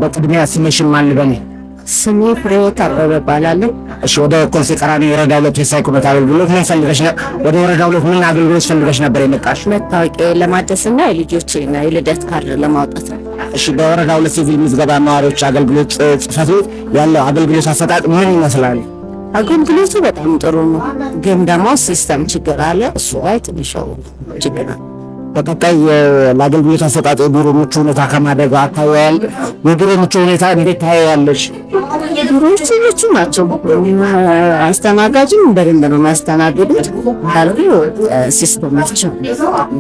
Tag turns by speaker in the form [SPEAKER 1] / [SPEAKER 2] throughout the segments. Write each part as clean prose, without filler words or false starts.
[SPEAKER 1] በቅድሚያ ስምሽን ማን ልበል?
[SPEAKER 2] ስሜ ፍሬህይወት አበበ እባላለሁ።
[SPEAKER 1] እሺ፣ ወደ ኮልፌ ቀራኒዮ ወረዳ 2 የሳይኮ አገልግሎት ምን ፈልገሽ ነው? ወደ ወረዳ 2 ምን አገልግሎት ፈልገሽ ነበር የመጣሽ?
[SPEAKER 2] መታወቂያ ለማደስና የልጆቼና የልደት ካርድ ለማውጣት ነው።
[SPEAKER 1] እሺ፣ በወረዳ 2 ሲቪል ምዝገባ ነዋሪዎች አገልግሎት ጽሕፈት ቤት ያለው አገልግሎት አሰጣጥ ምን ይመስላል?
[SPEAKER 2] አገልግሎቱ በጣም ጥሩ ነው፣ ግን ደግሞ system ችግር አለ። እሱ ላይ ትንሽ ችግር አለ።
[SPEAKER 1] በቀጣይ ለአገልግሎት አሰጣጥ የቢሮ ምቹ ሁኔታ ከማደግ አኳያ የቢሮ ምቹ ሁኔታ እንዴት ታየዋለሽ?
[SPEAKER 2] ቢሮዎቹ ምቹ ናቸው። አስተናጋጅም በደንብ ነው የሚያስተናግዱት። ካልኩ system ኣቸው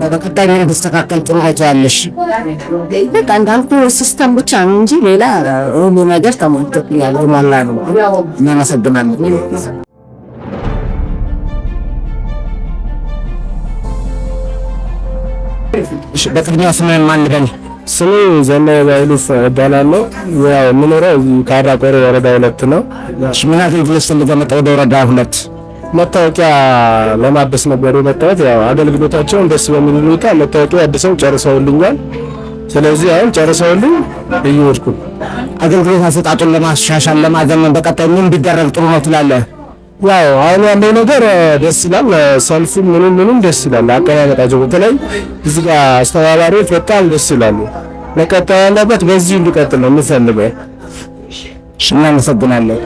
[SPEAKER 1] በቀጣይ ምን ቢስተካከል ጥሩ ታያለሽ?
[SPEAKER 2] በቃ እንዳልኩ system ብቻ ነው እንጂ ሌላ ሁሉ ነገር ተሟልቶልኛል።
[SPEAKER 1] ሞላ ነው። እናመሰግናለን። እሺ፣ በቅድሚያ ስምህን ማን ልበል?
[SPEAKER 3] ስሜ ዘነበ ባይሉ እባላለሁ። ያው የምኖረው እዚህ ካራ ቆሬ ወረዳ 2 ነው።
[SPEAKER 1] እሺ፣ ምን አገልግሎት ፈልገህ መጣህ ወደ ወረዳ 2?
[SPEAKER 3] መታወቂያ ለማደስ ነበር የመጣሁት። ያው አገልግሎታቸውን ደስ በሚል ሁኔታ መታወቂያ አድሰው ጨርሰውልኛል። ስለዚህ አሁን ጨርሰውልኝ እየወድኩ ነው።
[SPEAKER 1] አገልግሎት አሰጣጡን ለማሻሻል ለማዘመን በቀጣይ ምን ቢደረግ ጥሩ ነው ትላለህ?
[SPEAKER 3] ያው አሁን ያለው ነገር ደስ ይላል። ሰልፉ ምኑም ምኑም ደስ ይላል። አቀማመጣቸው በተለይ እዚህ ጋር አስተባባሪዎች በጣም ደስ ይላሉ። መቀጠል ያለበት በዚሁ እንዲቀጥል ነው የምፈልገው።
[SPEAKER 1] እሺ፣ እናመሰግናለን።